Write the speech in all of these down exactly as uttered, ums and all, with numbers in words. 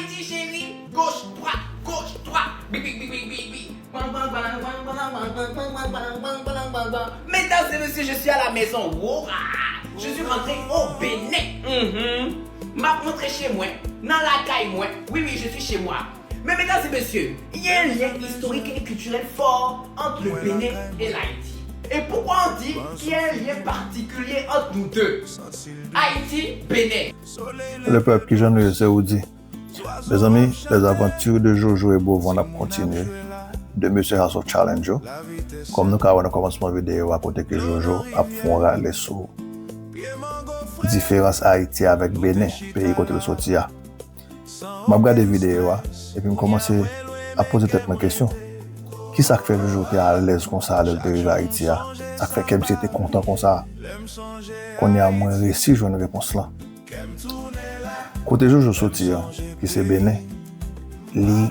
Ti cheri, goch, dwat, goch, dwat. Bi, bi, bi, bi, bi, bi. Bang, bang, bang, bang, bang, bang, bang, bang, bang, bang, bang, bang, bang, bang, bang, bang. Mesdames et messieurs, je suis à la maison. Wow! Je suis rentré au Bénin. Mhm. M ap rantre chez mwen, nan lakay mwen. Oui, oui, je suis chez moi. Men, medam e mesye, il y a un lien historique et culturel fort entre le Bénin et l'Haïti. Et pourquoi on dit qu'il y a un lien particulier entre nous deux? Haïti, Bénin. Le peuple, kijan nou ye, se ou di. Mezanmi, les aventures de Jojo et Bovan ap kontinye, de Monsieur House of Challenge yo. Kòm nou ka wè nan kòmansman videyo a, kote ke Jojo ap fè yon rale sou diferans Ayiti avèk Benin, peyi kote l soti a. M ap gade videyo a, epi m kòmanse ap poze tèt mwen kesyon. Kisa k fè Jojo te alèz konsa lè l te rive Ayiti a? Sa k fè kè misye te kontan konsa? Kounye a, mwen resi jwenn repons lan. Kote Jojo soti an, ki se Benin, li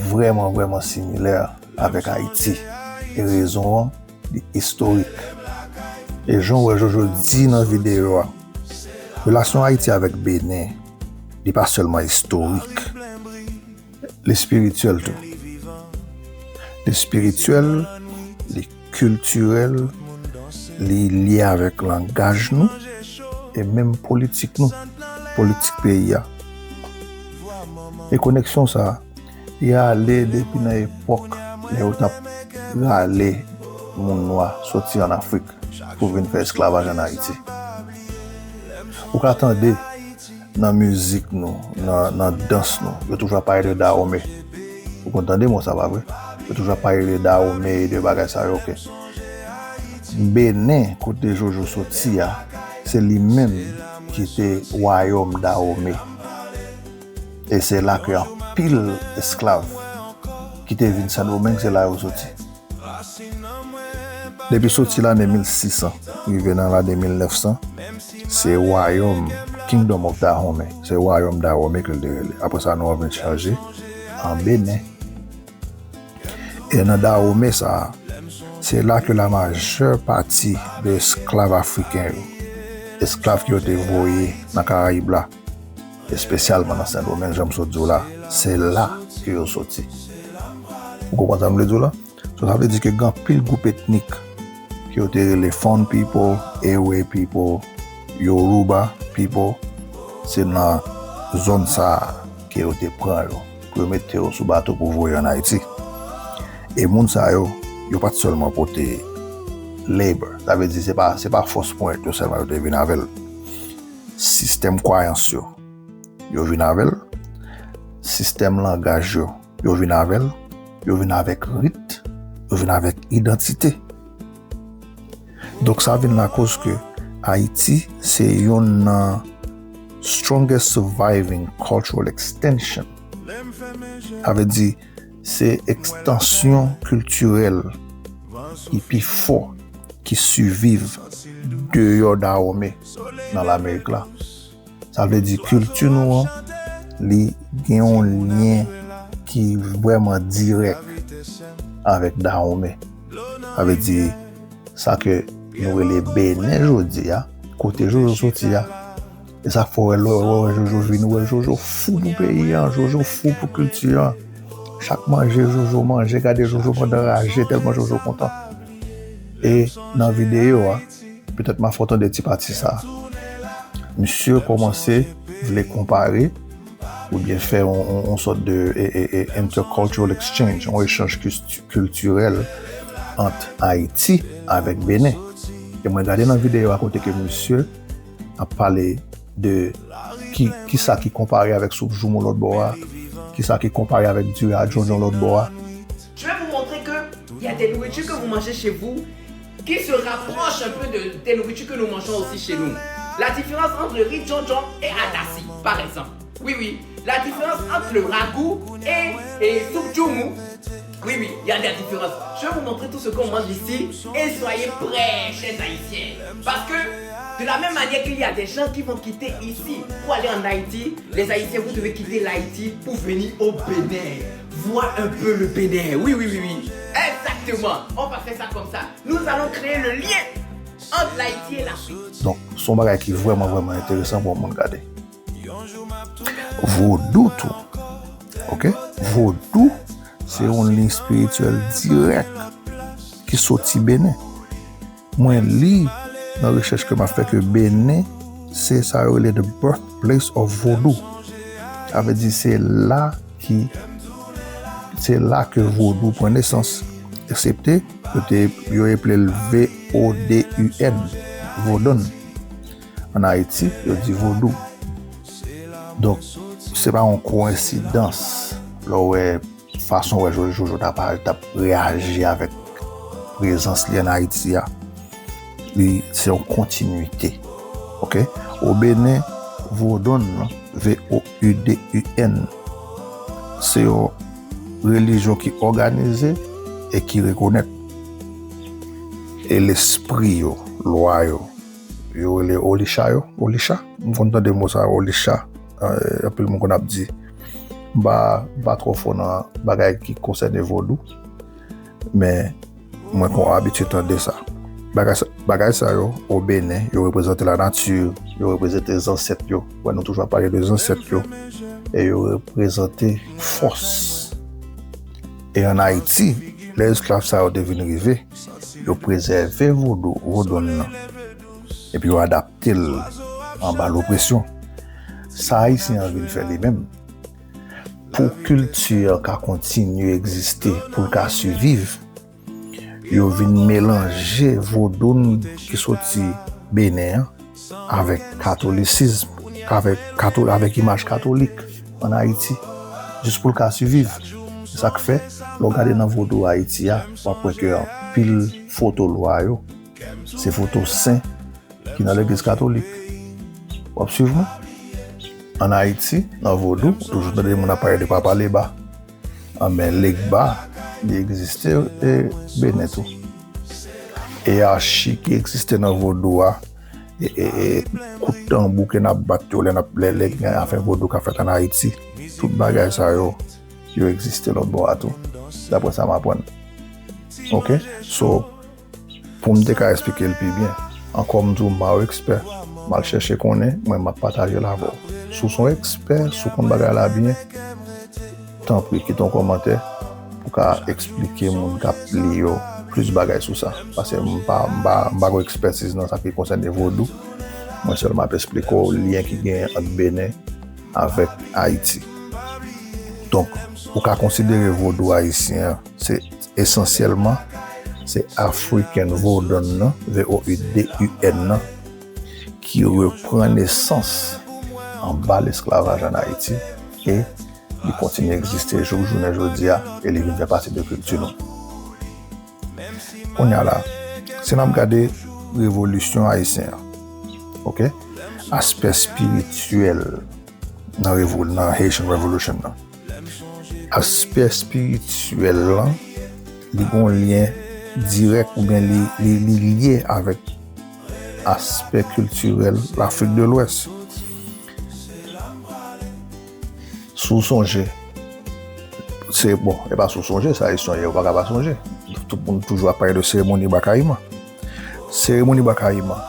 vrèman, vrèman similè avèk Ayiti. E rezon an, li istorik. E jan w wè Jojo di nan videyo a, relasyon Ayiti avèk Benin, li pa sèlman istorik, li espirityèl tou. Li espirityèl, li kiltirèl, li lye avèk langaj nou, e menm politik nou, politik peyi a. E koneksyon sa a, li ale depi nan epòk lè yo t ap rale moun nwa soti ann Afrik pou vin fè esklavaj ann Ayiti. Ou ka tande nan mizik nou, nan, nan dans nou, yo toujou ap pale de Dahomey. Ou konn tande mo sa, pa vre? Yo toujou ap pale de Dahomey, de bagay sa yo, oke. Benin, kote Jojo soti a, se li menm ki te wayòm Dahomey. E se la ke anpil esklav ki te vin Sendomeng, se la yo soti. Depi soti lane mil sis san rive nan lane mil nèf san, se wayòm, Kingdom of Dahomey, se wayòm Dahomey ke l te rele. Apre sa, non an vin chanje an Benin. E nan Dahomey sa a, se la ke la majè pati de esklav afriken yo, esklav ke yo te voye nan Karayib la, espesyalman nan Sendomeng, jan m sot di w la, se la ke yo soti. Ou konprann sa m vle di w la? So, sa vle di ke gen anpil gwoup etnik ke yo te rele Fon people, Ewe people, Yoruba people, se nan zòn sa a ke yo te pran yo, pou yo mete yo sou bato pou voye ann Ayiti. E moun sa yo, yo pa t sèlman pote labor, sa vle di se pa, se pa fòs ponyèt yo sèlman yo te vin avè l. Sistèm kwayans yo, yo vin avè l. Sistèm langaj yo, yo vin avè l. Yo vin avèk rit, yo vin avèk idantite. Donk, sa vin lakoz ke Ayiti se youn nan strongest surviving cultural extension. Sa vle di, se ekstansyon kiltirèl ki pi fò, ki siviv deyò Dahomey nan Lamerik la. Sa vle di kilti nou an, li gen yon lyen ki vrèman dirèk avèk Dahomey. Sa vle di sa ke nou rele Benin jodi a, kote Jojo soti a. E sa k fè w wè lè w wè Jojo vini, w wè Jojo fou pou peyi an, Jojo fou pou kilti an. Chak manje Jojo manje, gade Jojo pandan raje tèlman Jojo kontan. E nan videyo a, petèt m a fè w tande ti pati sa a. Misye kòmanse vle konpare oubyen fè yon, yon, yon sòt de e, e, e, intercultural exchange, yon echanj kilti-, kiltirèl ant Ayiti avèk Benin. E mwen gade nan videyo a kote ke misye ap pale de ki, kisa ki konpare avèk soup joumou lòt bò a, kisa ki konpare avèk diri a djondjon lòt bò a. Je vais vous montrer que il y a des nourritures que vous mangez chez vous qui se rapprochent un peu de, des nourritures que nous mangeons aussi chez nous. La différence entre riz djondjon et atasi, par exemple. Oui, oui. La différence entre le ragoût et, et soup joumou. Oui, oui, il y a des différences. Je vais vous montrer tout ce qu'on mange ici et soyez prêts, chers Haïtiens. Parce que de la même manière qu'il y a des gens qui vont quitter ici pour aller en Haïti, les Haïtiens, vous devez quitter l'Haïti pour venir au Bénin. Voir un peu le Bénin. Oui, oui, oui, oui. Exactement. On va faire ça comme ça. Nous allons créer le lien entre l'Haïti et l'Afrique. Donk, se yon bagay ki vrèman, vrèman enteresan pou yon moun gade. Vodou tou, Ok? Vodou, se yon liy espirityèl dirèk ki soti Benen. Mwen li nan rechèch ke m ap fè ke Benen, se sa yo rele the birthplace of vodou. Sa vle di se la ki, se la ke vodou pran nesans. Eksepte, yo te, yo eple l V O D U N, Vodun. Ann Ayiti, yo di vodou. Donk, se pa yon koyensidans lè w wè fason w wè Jojo t ap, t ap reyaji avèk prezans li ann Ayiti a. Li, se yon kontinite. Ok? O Benen, Vodun, V O U D U N, se yon relijyon ki òganize e ki rekonèt. E lespri yo, lwa yo, yo rele Olisha yo, Olisha. M konn tande mo sa, Olisha. Eh, anpil moun konn ap di. M pa, m pa twò fò nan bagay ki konsène vodou, men mwen konn abitye tande sa. Bagay sa, bagay sa yo, o Benen, yo reprezante lanati, yo reprezante zansèt yo. Wè, nou toujou ap pale de zansèt yo. E yo reprezante fòs. E ann Ayiti, lè esklav sa yo te vin rive, yo prezève vodou, vodun nan. Epi yo adapte l anba lopresyon. Sa Ayisyen an vin fè li menm, pou kilti an ka kontinye egziste, pou l ka siviv, yo vin melanje vodoun ki soti Benen an avèk katolisizm, avèk, kato, avèk imaj katolik ann Ayiti, jis pou l ka siviv. Se sa k fè, lè w gade nan vodou Ayiti a, w ap wè ke anpil foto lwa yo, se foto sen ki nan legliz katolik. W ap swiv mwen? Ann Ayiti, nan vodou, ou toujou tande moun ap pale de Papa Legba. Anben, Legba, li egziste, e, Benen tou. Eyachi ki egziste nan vodou a, e, e, e, kout tanbou ke n ap bat yo, lè n ap, lè, lè gen afè vodou k ap fèt ann Ayiti, tout bagay sa yo, yo egziste lòt bò a tou, daprè sa m aprann. Ok? So, pou m te ka eksplike l pi byen, ankò m di w m pa yon ekspè, m al chèche konnen, mwen m ap pataje l avè w. Si w se yon ekspè, si w konn bagay la byen, tanpri, kite yon kòmantè pou w ka eksplike moun k ap li yo plis bagay sou sa. Paske m pa, m pa, m pa gen ekspètiz nan sa ki konsène vodou. Mwen sèlman ap eksplike w lyen ki genyen ant Benen avèk Ayiti. Donk, ou ka konsidere vodou ayisyen an, se esansyèlman, se African Vodun nan, V O U D U N nan, ki reprann nesans anba lesklavaj ann Ayiti e li kontinye egziste jouk jounen jodi a e li vin fè pati de kilti nou. Kounye a la, si n ap gade revolisyon ayisyen an, ok, aspè espirityèl nan revol-, nan Haitian Revolution nan. Aspè espirityèl lan, li gen yon lyen dirèk oubyen li, li, li lye avèk aspè kiltirèl Lafrik de Lwès. Si w sonje, se, bon, e pa si w sonje, sa Ayisyen ye, ou pa ka pa sonje. Tout moun toujou ap pale de seremoni Bakayiman. Seremoni Bakayiman.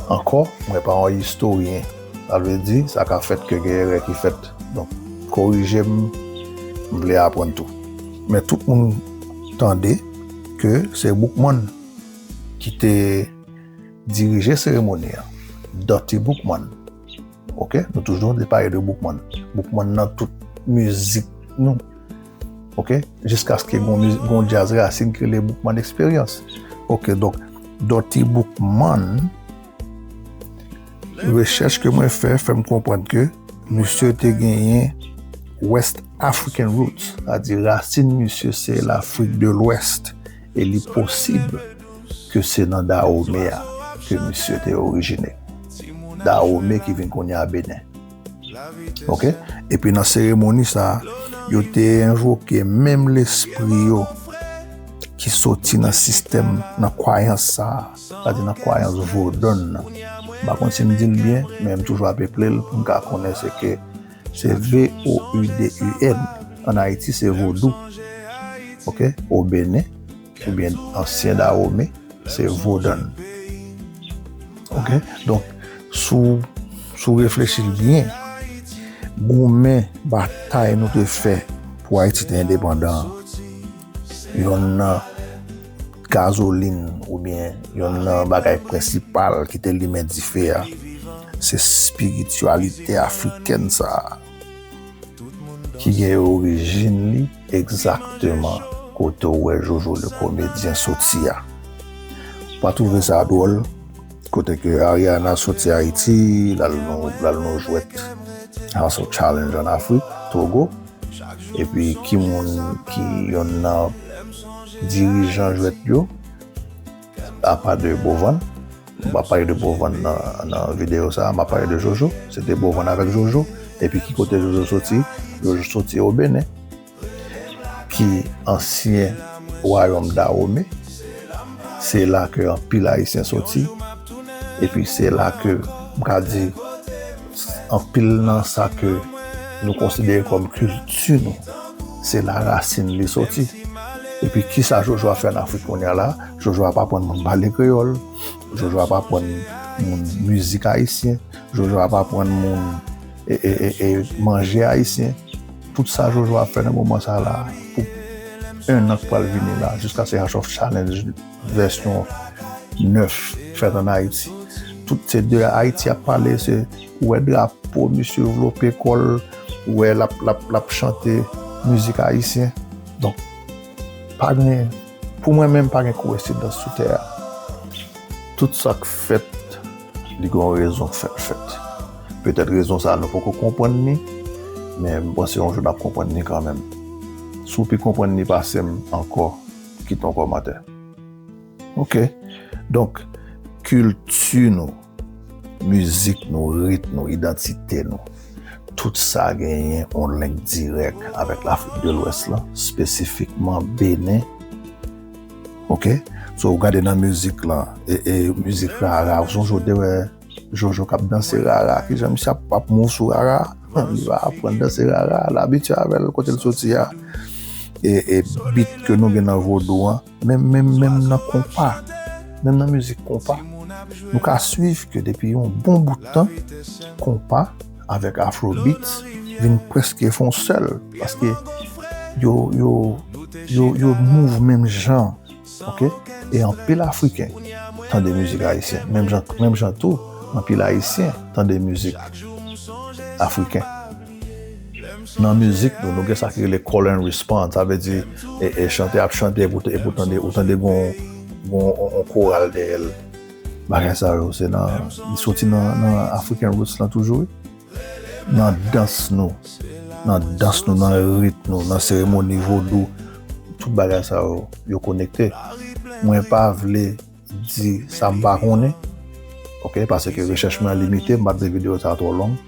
Ankò, mwen pa yon istoryen. Sa vle di, sa ka fèt ke gen erè ki fèt. Donk, korije m, m vle aprann tou. Men tout moun tande ke se Boukman ki te dirije seremoni an. Dutty Boukman. Ok? Nou toujou te pale de Boukman. Boukman nan tout mizik nou. Ok? Jiskaske gon miz-, gon djaz rasin ki rele Boukman Experience. Ok, donk, Dutty Boukman, rechèch ke mwen fè, fè m konprann ke misye te genyen West African roots, sa di rasin misye se Lafrik de Lwès, e li posib ke se nan Dahomey a ke misye te orijine. Dahomey ki vin kounye a Benen. Ok? Epi nan seremoni sa a, yo te envoke menm lespri yo ki soti nan sistèm, nan kwayans sa a, sa di nan kwayans vodoun nan. M pa konn si m di l byen, men m toujou ap eple l pou m ka konnen se ke se V O U D U N. Ann Ayiti, se vodou. Ok? O Benen, oubyen ansyen Dahomey, se vodoun. Ok? Donk, si w, si w reflechi l byen, goumen, batay nou te fè pou Ayiti te endepandan an, yonn nan gazolin oubyen yonn nan bagay prensipal ki te limen dife a, se espirityalite afrikèn sa a, ki gen orijin li egzakteman kote w wè Jojo le Comédien soti a. Ou pa twouve sa dwòl, kote ke Ariana soti Ayiti, l al nan, l al nan jwèt House of Challenge an Afrik, Togo, epi ki moun ki yonn nan dirijan jwèt yo, apa de Bovan, m pa pale de Bovan nan, nan videyo sa a, m ap pale de Jojo, se te Bovan avèk Jojo, epi ki kote Jojo soti? Jojo soti o Benen, ki ansyen wayòm Dahomey, se la ke anpil Ayisyen soti, epi se la ke, m ka di, anpil nan sa ke nou konsidere kòm kilti nou, se la rasin li soti. Epi kisa Jojo ap fè an Afrik kounye a la? Jojo ap aprann moun pale kreyòl, Jojo ap aprann moun mizik ayisyen, Jojo ap aprann moun e, e, e, e manje ayisyen. Tout sa Jojo ap fè nan moman sa la, pou en an k pral vini la, jiskaske House of Challenge vèsyon nèf fèt an Ayiti. Tout se de Ayiti ap pale, se ou wè drapo, misye vlope kò l, ou wè l ap, l ap, l ap chante mizik ayisyen. Donk, pa gen, pou mwen menm, pa gen koyensidans sou tè a. Tout sa k fèt, li gen yon rezon k fè l fèt. Petèt rezon sa a nou poko konprann li, men m panse yon jou n ap konprann li kanmenm. Si w pi konprann li pase m ankò, kite yon kòmantè. Ok. Donk, kilti nou, mizik nou, rit nou, idantite nou, tout sa genyen yon link dirèk avèk Lafrik de Lwès lan, espesifikman Benen. Ok? So, ou gade nan mizik lan, e, e mizik rara, ou sonje w te wè Jojo k ap danse rara, kijan misye ap, ap move sou rara? Li va aprann danse rara, l abitye avè l kote l soti a. E, e beat ke nou gen nan vodou an, menm, menm, menm nan konpa, menm nan mizik konpa, nou ka swiv ke depi yon bon bout tan, konpa avèk afrobeats vin prèske fè yon sèl, paske yo, yo, yo, yo move menm jan, ok? E anpil Afriken tande mizik ayisyen, menm jan, menm jan tou, anpil Ayisyen tande mizik afriken. Nan mizik nou, nou gen sa ki rele call and response, sa vle di, e, e chantè ap chante, epi w, epi w tande, ou tande gon, gon, on, on koral dèyè l. Bagay sa yo, se nan, li soti nan, nan African Roots lan toujou, wi. Nan dans nou, nan dans nou, nan rit nou, nan seremoni vodou, tout bagay sa yo, yo konekte. Mwen pa vle di sa m pa konnen, ok, paske rechèch mwen an limite, m p ap di videyo sa a twò long,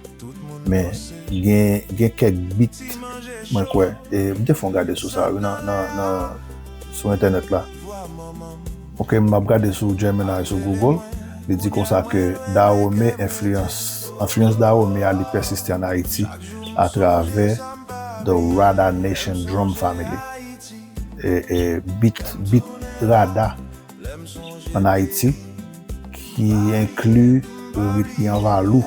men gen, gen kèk beat, mwen kwè, e m te fè yon gade sou sa, wi, nan, nan, nan, sou entènèt la. Ok, m ap gade sou Gemini, sou Google, li di konsa ke Dahomey enfliyans, enfliyans Dahomey a li pèsiste an Ayiti atravè The Rada Nation Drum Family. E, e, beat, beat rada an Ayiti, ki enkli rit Yanvalou,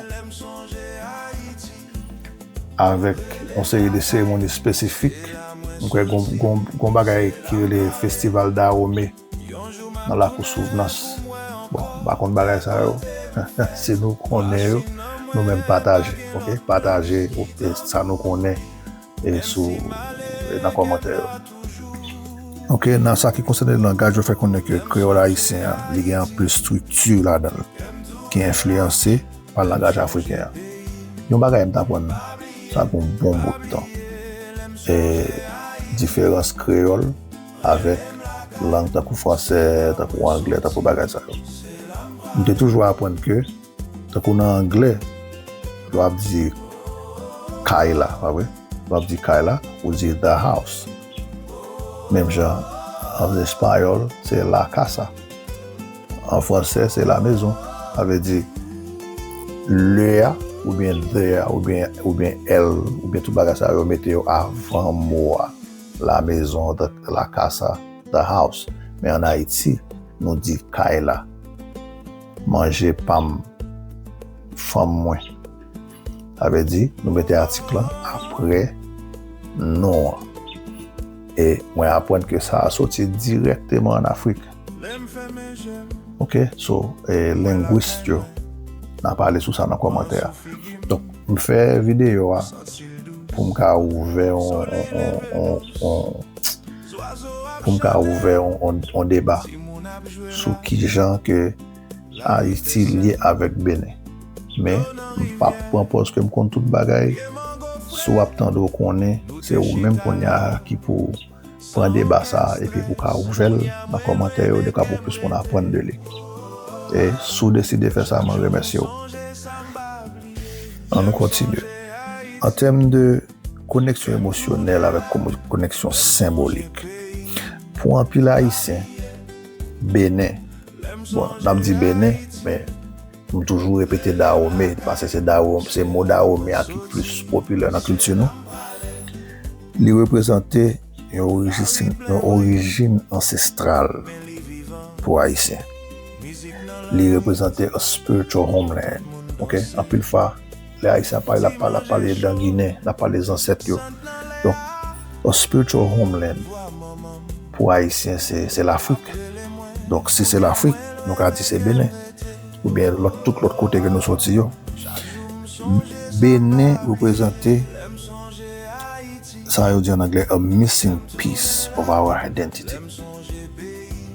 avèk yon seri de seremoni espesifik. M kwè gon, gon, gon bagay ki rele Festival Dahomey nan Lakou Souvnans. Bon, m pa konn bagay sa yo. Si nou konnen yo, nou menm pataje, ok? Pataje, ok, sa nou konnen e sou, e nan kòmantè yo. Ok, nan sa ki konsène langaj, yo fè konnen ke kreyòl ayisyen an, li gen anpil estrikti ladan l, ki enfliyanse pa langaj afriken an. Yon bagay m t aprann, sa gon bon bout tan. E diferans kreyòl avèk lang tankou fransè, tankou anglè, tankou bagay sa yo. M te toujou aprann ke, tankou nan anglè, lè w ap di kay la, pa vre? Lè w ap di kay la, ou di the house. Menm jan, an espayòl, se la casa. An fransè, se la maison. Sa vle di, le a, oubyen the a, oubyen, oubyen el, oubyen tout bagay sa yo, mete yo avan mo a. La maison, the, la casa, the house. Men an Ayiti, nou di kay la. Manje pa m, fanm mwen. Sa vle di, nou mete atik lan apre non an. E mwen aprann ke sa a soti dirèkteman ann Afrik. Ok, so, e, lengwis yo, n a pale sou sa nan kòmantè a. Donk, m fè videyo a pou m ka ouvè on, on, on, on, on, pou m ka ouvè on, on, on deba sou kijan ke Ayiti lye avèk Benen. Men, m p ap pran pòz ke m konn tout bagay. Si w ap tande, w konnen, se ou menm kounye a ki pou pran deba sa a epi pou ka ouvè l nan kòmantè yo, de ka pou plis moun aprann de li. E si w deside fè sa, mwen remèsye w. Ann nou kontinye. An tèm de koneksyon emosyonèl avèk komo-, koneksyon senbolik. Pou anpil Ayisyen, Benen, bon, n ap di Benen, men m toujou repete Dahomey, paske se Daho-, se mo Dahomey a ki plis popilè nan kilti nou. Li reprezante yon orijin, yon orijin ansestral pou Ayisyen. Li reprezante a spiritual homeland. Ok? Anpil fwa, lè Ayisyen ap pale, l ap pale, l ap pale dan Ginen, l ap pale zansèt yo. Donk, a spiritual homeland pou Ayisyen, se, se Lafrik. Donk, si se Lafrik, nou ka di se Benen. Oubyen lòt, tout lòt kote ke nou soti yo. Benen reprezante sa yo di an anglè, a missing piece of our identity.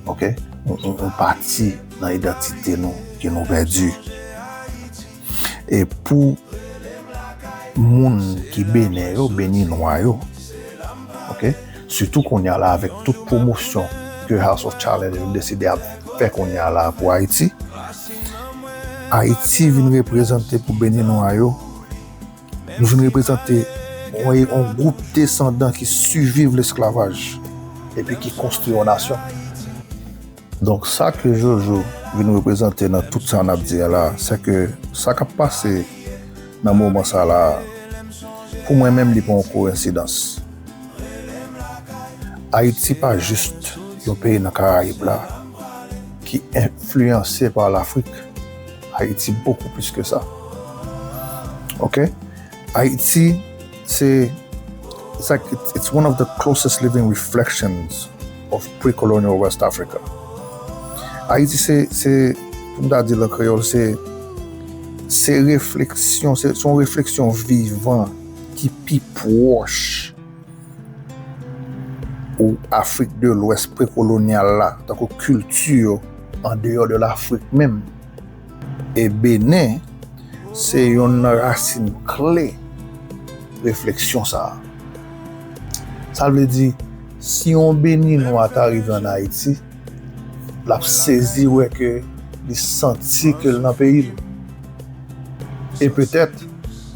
Ok? Yon, yon, yon pati nan idantite nou ke nou pèdi. E pou moun ki Benen yo, Beninwa yo, ok? Sitou kounye a la, avèk tout pwomosyon ke House of Challenge vin deside ap fè kounye a la pou Ayiti, Ayiti vin reprezante pou Beninwa yo, nou vin reprezante yon, yon gwoup desandan ki siviv lesklavaj epi ki konstwi yon nasyon. Donk, sa ke Jojo vin reprezante nan tout sa n ap di a la, se ke sa k ap pase nan moman sa la, pou mwen menm, li pa yon koyensidans. Ayiti pa jis yon peyi nan Karayib la ki enfliyanse pa Lafrik. Ayiti bokou plis ke sa. Ok? Ayiti, se, it's like, it's, it's one of the closest living reflections of pre-colonial West Africa. Ayiti, se, se, pou m ta di l an kreyòl, se, se refleksyon, se, se yon refleksyon vivan ki pi pwòch ou Afrik de Lwès prekolonyal la, tankou kilti yo andeyò de Lafrik menm. E Benen, se yonn nan rasin kle refleksyon sa a. Sa vle di, si yon Beninwa ta rive ann Ayiti, l ap sezi wè ke li santi ke l nan peyi l. E petèt,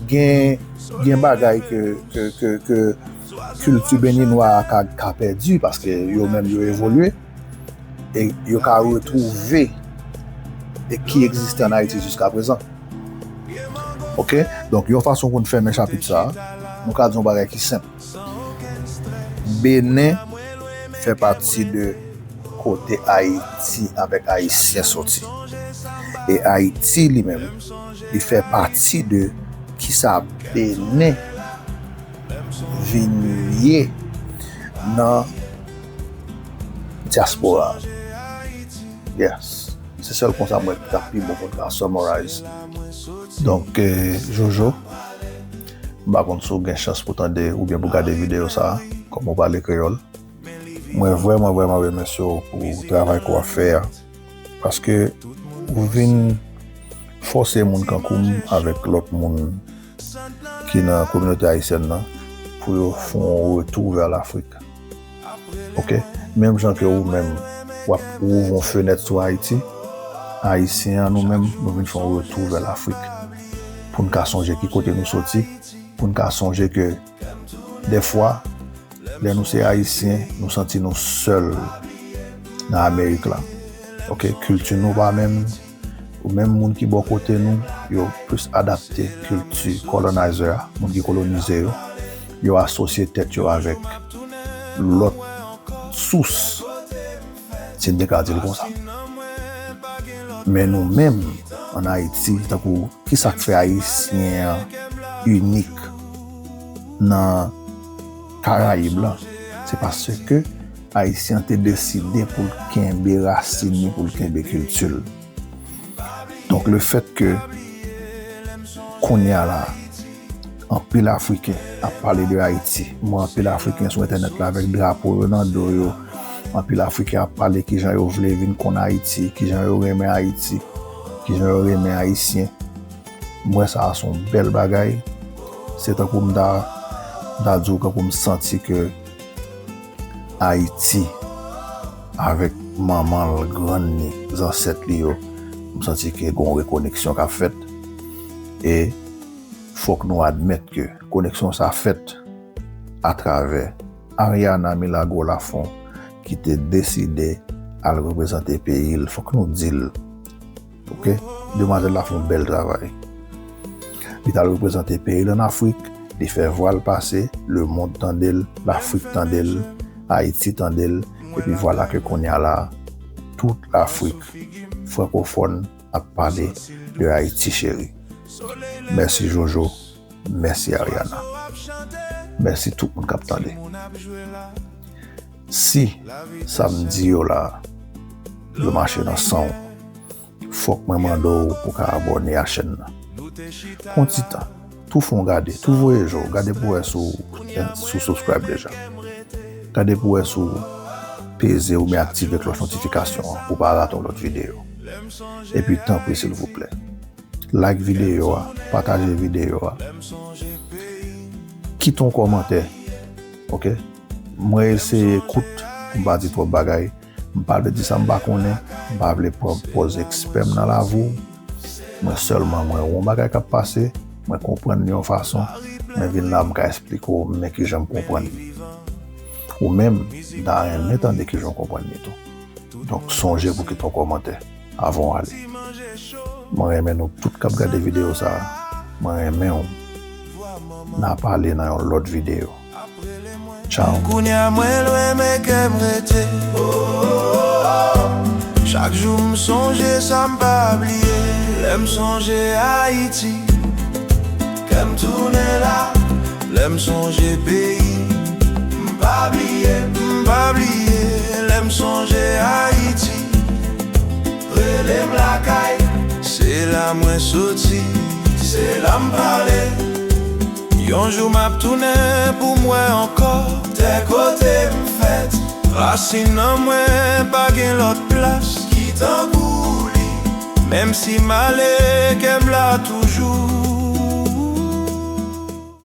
gen, gen bagay ke, ke, ke, ke kilti beninwa a ka, ka pèdi, paske yo menm yo evolye, e yo ka retwouve e ki egziste ann Ayiti jiska prezan. Ok? Donk, yon fason pou n fèmen chapit sa a, nou ka di yon bagay ki senp. Benen fè pati de kote Ayiti avèk Ayisyen soti. E Ayiti, li menm, li fè pati de kisa Benen vin ye nan dyaspora. Yes. Se sèl konsa mwen ta pi bon pou n ka summarize. Donk, eh, Jojo, m pa konn si w gen chans pou tande oubyen pou gade videyo sa a, kòm ou pale kreyòl. Mwen vrèman, vrèman remèsye w pou travay ke w ap fè a. Paske ou vin fòse moun kankou m avèk lòt moun ki nan kominote ayisyèn nan pou yo fè yon retou vè Lafrik. Ok? Menm jan ke ou menm, w ap ouvri yon fenèt sou Ayiti, Ayisyen an nou menm, nou vin fè yon retou vè Lafrik. Pou n ka sonje ki kote nou soti, pou n ka sonje ke dèfwa, lè nou se Ayisyen, nou santi nou sèl nan Amerik la. Ok? Kilti nou pa menm, ou menm moun ki bò kote nou, yo plis adapte kilti colonizer a, moun ki kolonize yo. Yo asosye tèt yo avèk lòt sous, si n te ka di l konsa. Men nou menm, ann Ayiti, tankou, kisa k fè Ayisyen an inik nan Karayib lan, se paske Ayisyen an te deside pou l kenbe rasin li, pou l kenbe kilti l. Donk, lefètke kounye a la, anpil Afriken ap pale de Ayiti, m wè anpil Afriken sou entènèt la avèk drapo yo nan do yo, anpil Afriken ap pale kijan yo vle vin konn Ayiti, kijan yo renmen Ayiti, kijan yo renmen Ayisyen. M wè sa a se yon bèl bagay. Se tankou m ta, m ta di w, tankou m santi ke Ayiti, avèk manman l, grann li, zansèt li yo, m santi ke gen yon rekoneksyon k ap fèt. E fòk nou admèt ke koneksyon sa a fèt atravè Ariana Milagro Lafont, ki te deside al reprezante peyi l. Fòk nou di l, oke? Demwazèl la fè yon bèl travay. Li t al reprezante peyi l ann Afrik, li fè vwa l pase, lemonn tande l, Lafrik tande l, Ayiti tande l, epi vwala ke kounye a la, tout Lafrik frankofòn ap pale de Ayiti cheri. Mèsi Jojo, mèsi Ariana. Mèsi tout moun k ap tande. Si sa m di yo la, yo mache nan san w, fòk mwen mande w pou w ka abòne a chèn nan. Pran ti tan, tou fè yon gade, tou voye je w, gade pou w wè si w, si w subscribe deja. Gade pou w wè si w peze oubyen aktive klòch notifikasyon an pou w pa rate yon lòt videyo. Epi, tanpri, silvouplè, like videyo a, pataje videyo a. Kite yon kòmantè, oke? Mwen eseye kout pou m pa di twòp bagay. M pa vle di sa m pa konnen. M pa vle pran pòz ekspè m nan lavi w. Mwen sèlman, mwen wè yon bagay k ap pase, mwen konprann li yon fason, mwen vin la, m ka eksplike w men kijan m konprann li. Ou menm, m ta renmen tande kijan w konprann li tou. Donk, sonje pou kite yon kòmantè avan w ale. Mwen renmen nou tout k ap gade videyo sa a. Mwen renmen w. N a pale nan yon lòt videyo. Tchaw. Kounye a mwen lwen, men kè m rete. Oh, oh, oh, oh. Chak jou m sonje sa m pa bliye. Lè m sonje Ayiti, kè m tounen la. Lè m sonje peyi, m pa bliye, m pa bliye. Lè m sonje Ayiti, rele m lakay. Se la mwen soti, se la m pale. Yon jou m ap tounen pou m wè ankò tè kote m fèt. Rasin nan mwen pa gen lòt plas ki tankou li. Menm si m ale, kè m la tou